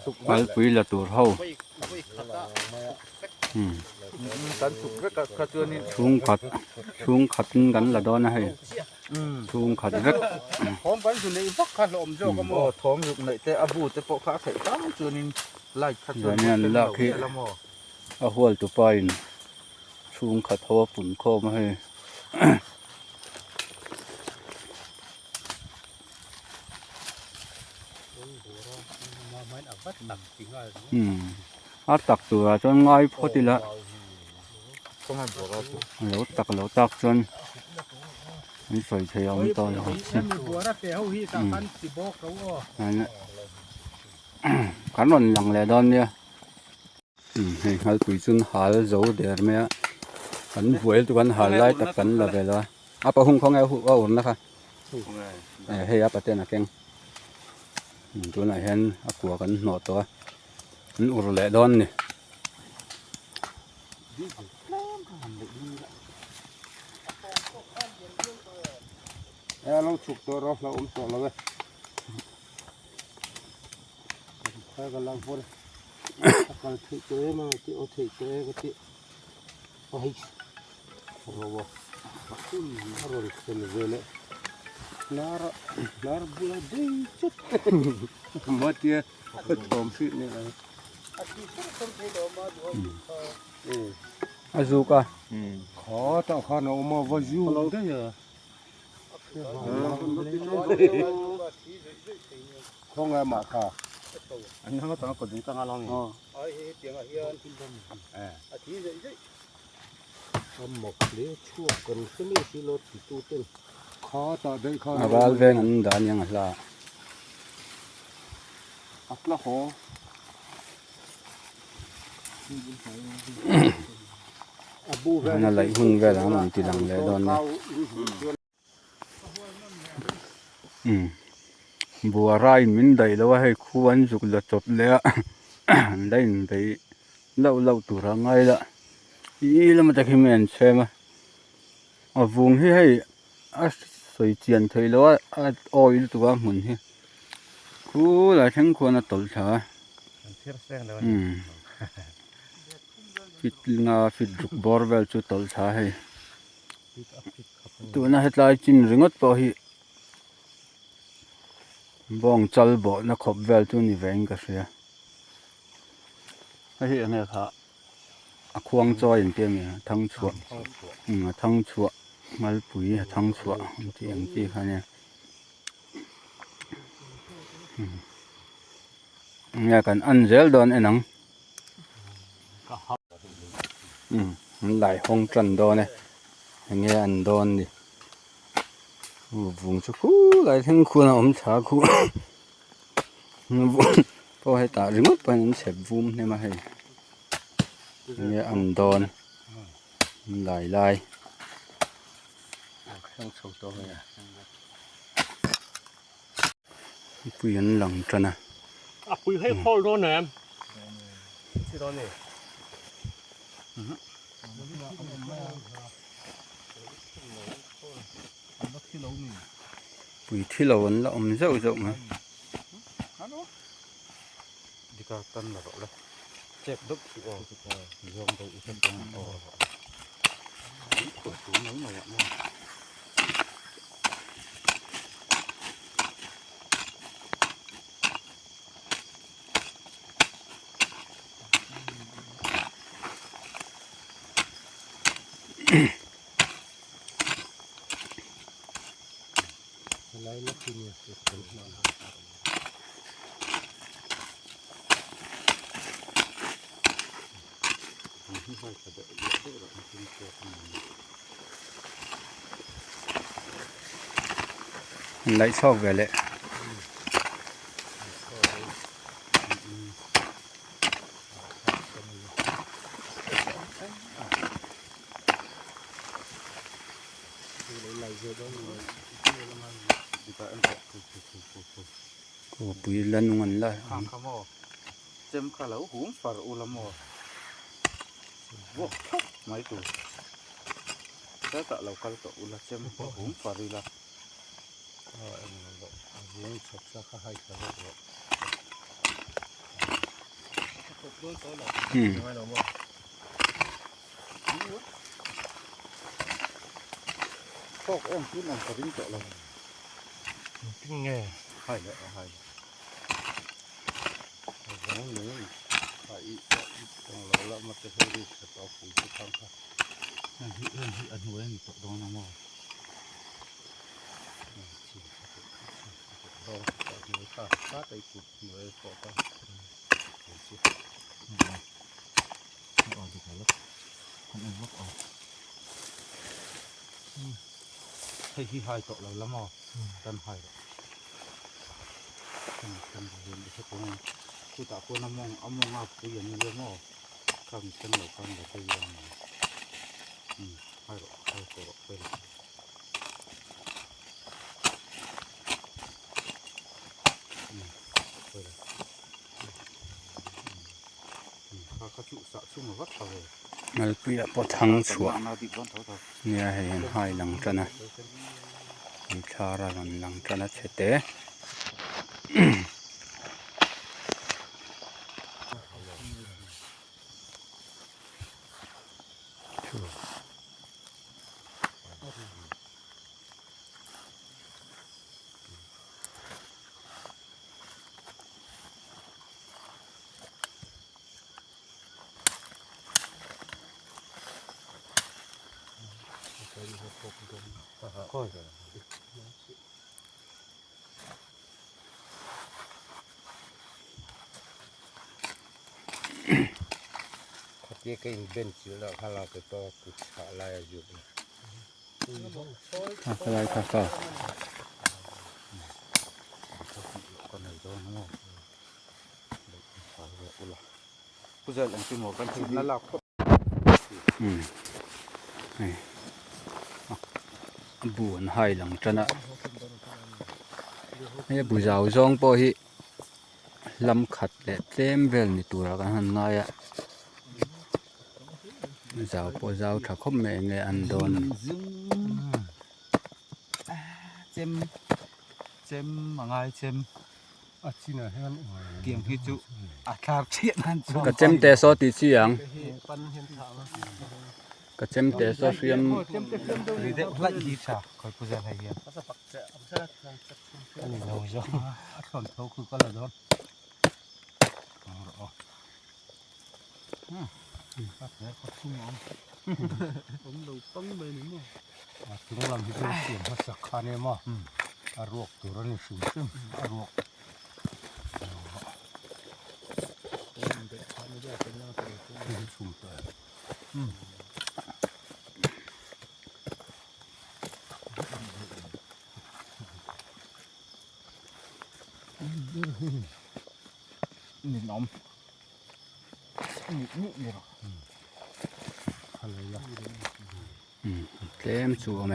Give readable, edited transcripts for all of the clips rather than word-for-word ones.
Ngalpui la tur ho chhungkhat chhungkhat in kan la dawn a hei chhungkhat vek. Chuan an lak hi a hual tupa in chhungkhat ho a pun khawm a hei. A tak turah chuan ngai phawt ila a lo tak lo tak chuan an sawi thei a awm tawh lo kan rawn lang leh dawn nia hei nghalpui chu an hal zo der mai a kan buai lutuk a an hal lai tak kan la ve lo a a pahung khawnge a urna kha. Hei a paten a keng tunah hian a kua kan hnawh tawh a an ur leh dawn a ni. A zuk a. A ral veng an dah aniang a hla ah. A laih hun velah an rawn ti lang leh dawn nia. Buara in min daih lo a hei khu an zuk la chawp leh a an la inbeih lauh lauh tur a ngai la ih lama te khi mi an chhem a a vung hi hei a sawi chian theih loh a a awi lutuk a hmun hi khulai thleng khuan a tawlh thla a feet nga feet ruk bawr vel chu tawlh thla a hei. Tuna hetlai chin ringawt pawh hi bawng chal bawhna khawp vel chu ni ve in ka hria hei hi enge kha a khuang chawi an tih a ni a thang chhuah a thang chhuah ngalpui a thang chhuah an tih ang chi kha ania enge kan en zel dawn en ang. An lai hawng tan dawn e enge an dawn ni vung chu khulai thleng khuan a awm thla khu pawh hetah ringawt pawhin an chhep vum hnem a hei enge an dawn an lai lai. Pui an lang tan a. A pui hei khawl dawn em? Thi dawn ni. Pui thi lo an la awm zeuh zeuh mai. Dika tan la rawh la. Chep deuh suh aw. Zawng deuh i hre dawn aw. An laih chhuak ve leh. Pui la nung an la. Chem kha lo hum far ula maw vuak thlawp mai tur hetah lo kal tawh ula chem kha hum far ila Hmm. Tawk em tun ang ka ring tawh lo. Tin nge? Hai le hai le. Zang nung kha i tong lo la ma te hei ri kha to pui chu khang kha. Heng hi heng hi a hnuai a ni tawh dawn a maw. Hei hi hai tawh lo la maw kan hai loh chutah pawh a mawng a mawng a pui an nia maw khang thleng lo khan la phei ang hai rawh hai tawh rawh phei rawh. Malpuia pawh thang chhuah nia hei an hai lang tan a an thlar a rawn lang tan a chhe te. Khatia ka inben chilh lah kha la ke pawh kut chhah lai a zuk a. A khalai kha ka. Um hei a bu an hai lang tan a hei a bu zau zawng pawh hi lam khat leh tlem vel ni turah kan han ngai a. Zau pawh zau tha khawp mai enge an dawn. Chem chem a ngai chem a chinah hian tiang hi chu a thlar thian han chuan ka chem te saw tih chi ang ka chem te saw hriam ri deuh hlaih hi tha khawi pu zel hei hian ani lo zawng a thlawn tho khu ka la dawn rawh aw. A chung lam hi chu siam hmasa khan em a a ruak tur a ni hrim hrim a ruak Ninawm. Tlem chu a awm e.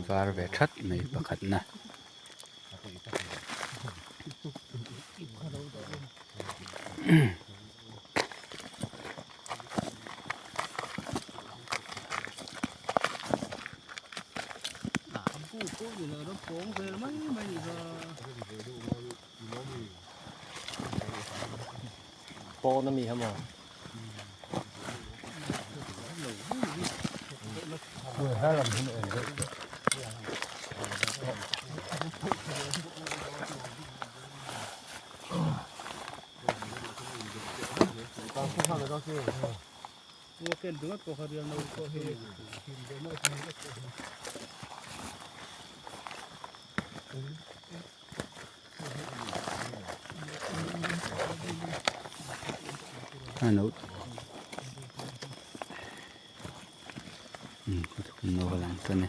Var ve that mai pakhat na. Pawn ami ha maw? A no no ka lang tan e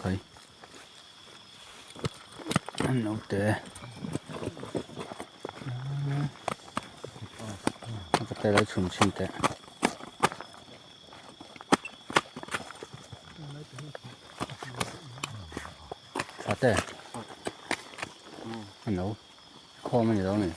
khai a no te a ka tel a chhun chhin teh. Tha te a no khawm a ni lo ni.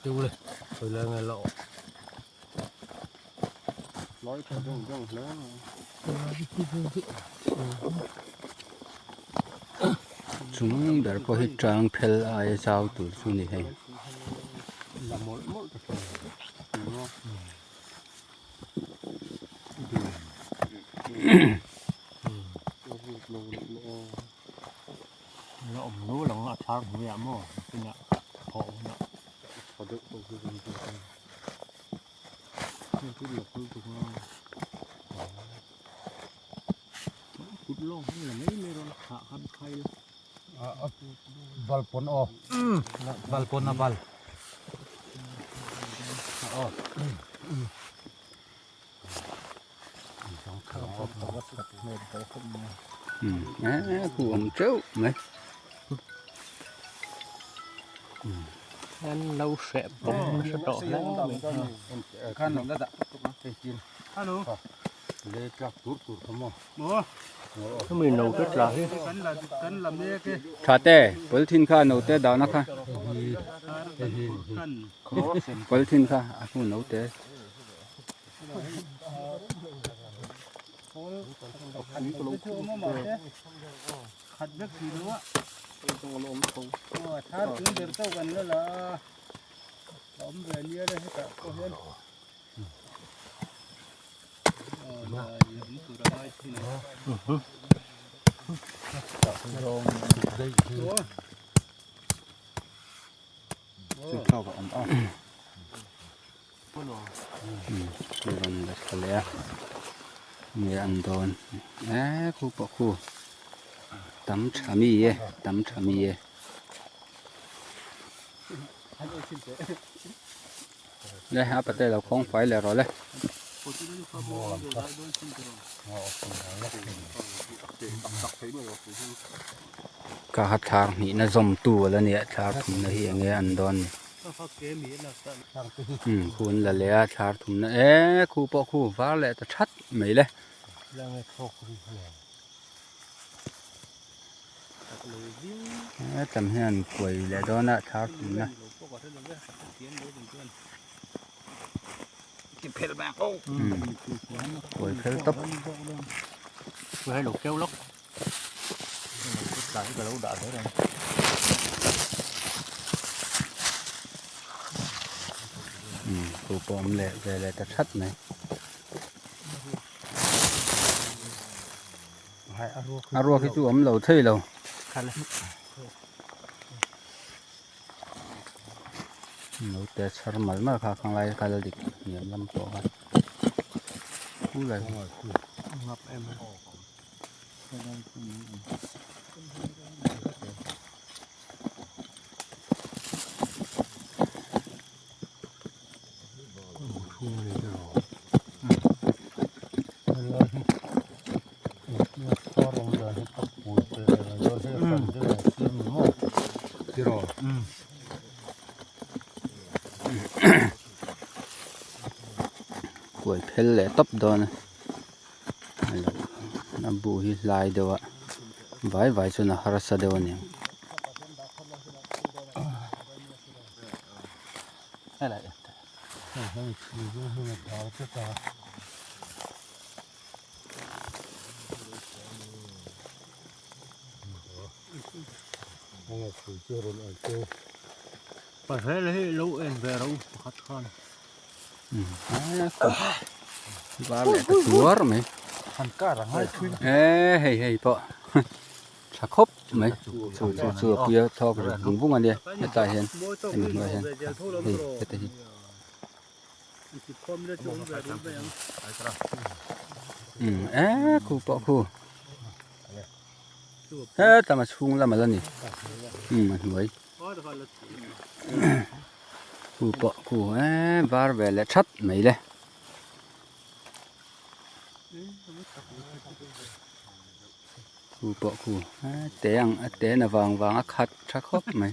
teu le sawi lai nge la aw. Lai tha deuh deuh hle mai. Chung ber pawh hi tang phel aia zau tur chu ni hei. La mawlh mawlh ta thin. La awm lo lang a thar hnuaiah maw kinah thawh hunah tha deuh pawh hi kan hmu a heng chu la kal tuk a kut lawng hi la mai mai rawn thah khan khai la bal pawn aw bal pawn a bal aw Eh khu awm teuh mai. An lo hreh bawk nasa tawh hle mai. Hemi no te tla hi. Tha te polythene kha no te dahna kha polythene kha a hnu no te. Rawn la thla leh a nge an dawn eh khu pawh khu tam tha mi e tam tha mi e. Le a pate lo khawng fai leh rawh le. Ka ha thlar hnihna zawm tu ala nia thlar thumna hi enge an dawn ni. Umm khu an la leh a thlar thumna eee khu pawh khu var leh ta that mai le. Hetam hian kuai leh dawn a thlar thumna. Umm kuai phel tawp. Umm khu pawh awm leh ve leh ta that mai. A ruak hi chu awm lo thei lo. Naute chhar mal mal kha khang lai kha la dik hniam lam pawh kha. Khu lai. Kuai phel leh tawp dawn a a bu hi hlai deuh a vai vai chuan a harsa deuh a niang. Var leh ta tuar mai e hei hei pawh tha khawp mai chu chu chu a puia thawk ri vung vung a nia hetah hian hemi hnuaiah hian hei heta hi. Umm eee khu pawh khu hetlama chhung lam ala ni umm a hnuai khu pawh khu eee var ve leh that mai le. Khu pawh khu te ang a te na vang vang a khat tha khawp mai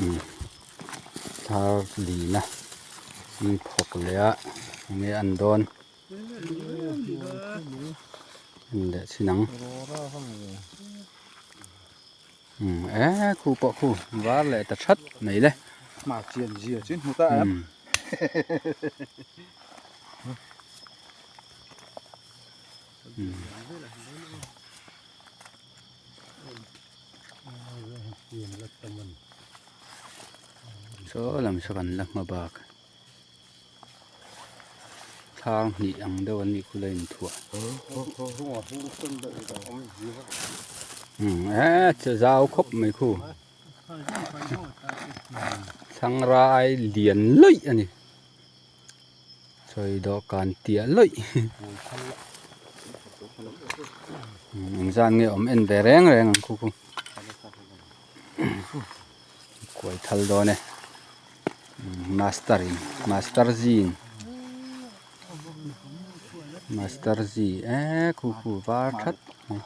umm thar lina an thawk leh a enge an dawn. En leh chhin ang. Umm e khu pawh khu var leh ta that mai le. Hma chian zia chu hmu ta em. Saw lam saw kan la hma bak. Thlang hnih ang deuh an nih khula inthuah umm eee che zau khawp mai khu thlang rai lian lawih a ni sawi dawhkan tiah lawih engzat nge awm en ve reng reng ang khu khu kuai thal dawn e master in master zin master zi eee khu khu var that mai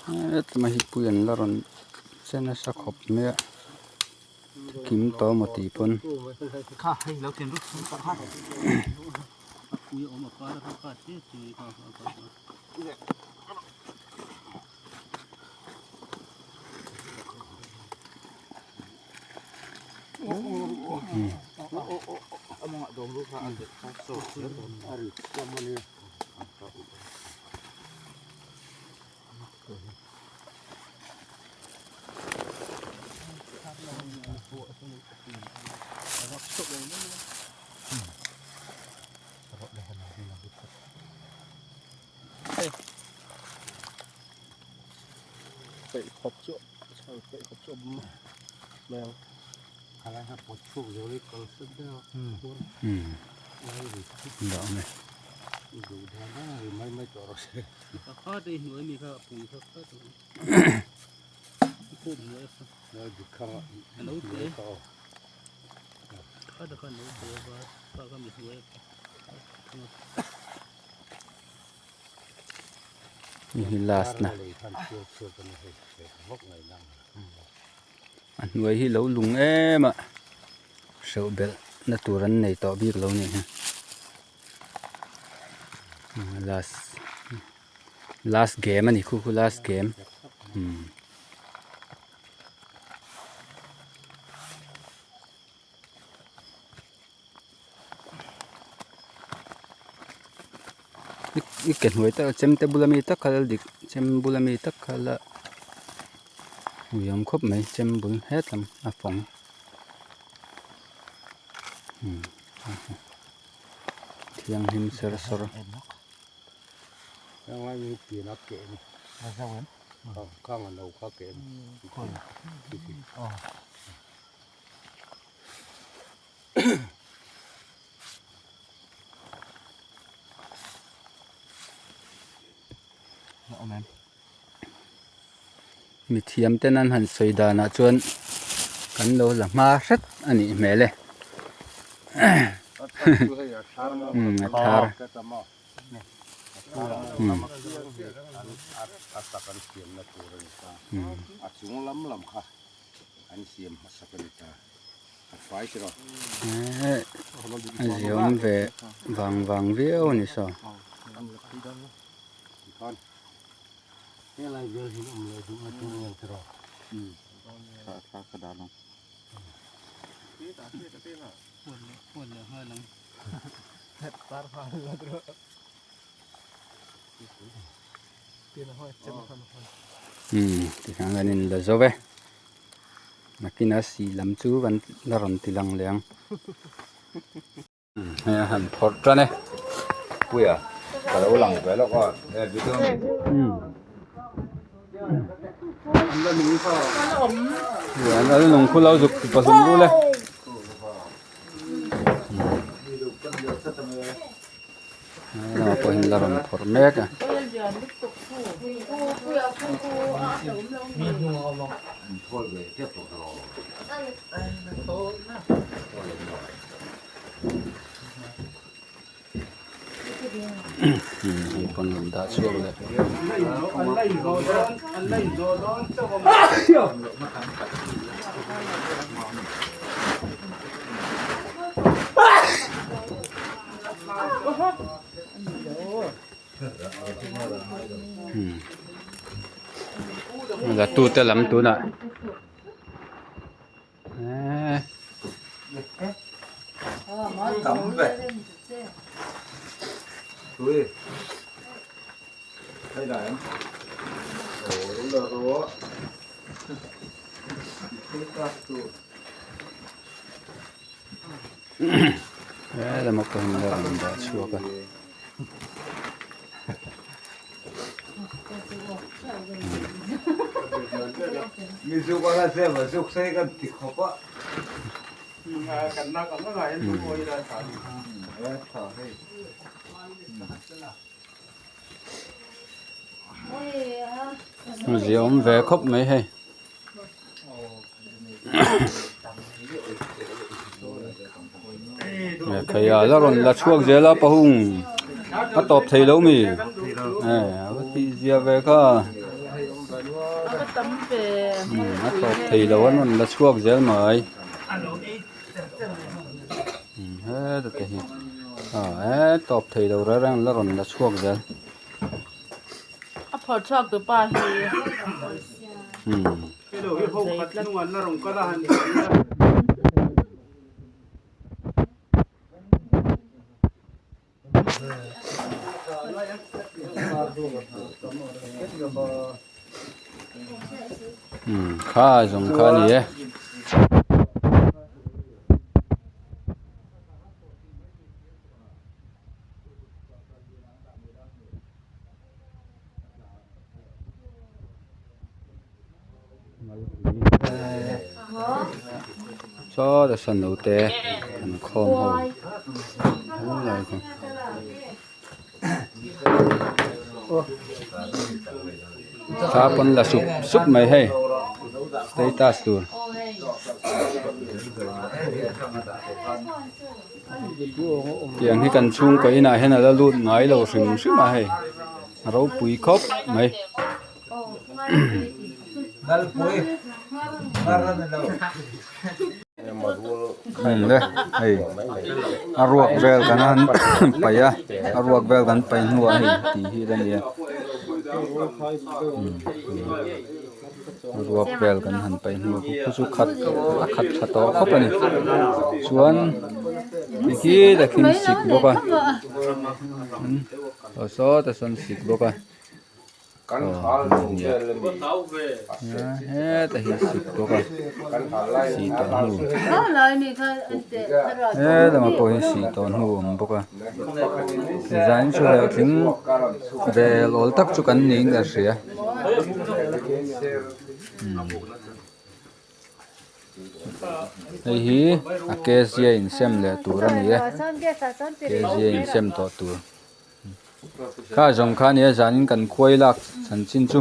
Hetlai hi pui an la rawn che nasa khawp mai a kim tawh maw tih pawn. Hei hi last na a hnuai hi lo lung em a hreuh belh na tur an nei tawh bik lo nih hi last last game a ni khu khu last game umm. I ke hnuai tak chemte bula mi tak kha la dik chem bula mi tak kha la ui awm khawp mai chem bul het lam a fawng thianghlim ser sawr. Mithiam ten an han sawi danah chuan kan lo la hma hret a nih hmel e umm a thar umm An siam hmasak a ni ta. A fai tiraw. Eh, a ziawm ve vang vang viau a ni saw. Helai vel hi awm lo duh a tur nge tiraw. Thla thla ka dah lo. Umm tikhan kan in la zo ve nakina si lam chu kan la rawn ti lang leh ang hei a han phawrh tan e puia ka lo lang ve lawk a he video a mi an la nung khu lo zuk pasum rul e. Lamah pawh hian la rawn phawrh mek a. Hei pawn rawn dah chhuak leh. La tute lam tunah eee he lama pawh hian a rawn dah chhuak a. Zia awm ve khawp mai hei. Thei a la rawn la chhuak zel a pahung a tawp thei lo mi a va tih zia ve kha a tawp thei lo an rawn la chhuak zel mai heta te hi a tawp thei lo reng reng la rawn la chhuak zel. A phawrh chhuak tu pa hi. Kha zawng kha a ni e. Saw ta sawn lo te an khawm ho helai khi thla pawn la sup sup mai hei status tur. Tiang hi kan chhungkaw inah hian a la lut ngai lo hrim hrim a hei a ropui khawp mai. Le hei a ruak vel kan han paih a a ruak vel kan paih hnuah hei tih hi la nia. Ruak vel kan han paih hnu khu chu khat a khat tha tawh khawp a ni chuan tikhi takin sik bawk a aw sawtah sawn sik bawk a aw hetah hian sik bawk a sih tawh hnu helamah pawh hian sih tawh hnu a awm bawk a design chu hlawhtling vel awl tak chu kan niin ka hria. Hei hi a kezia insem leh tur a ni e kezia insem tawh tur kha zawng kha nia zanin kan khuai lak chanchin chu.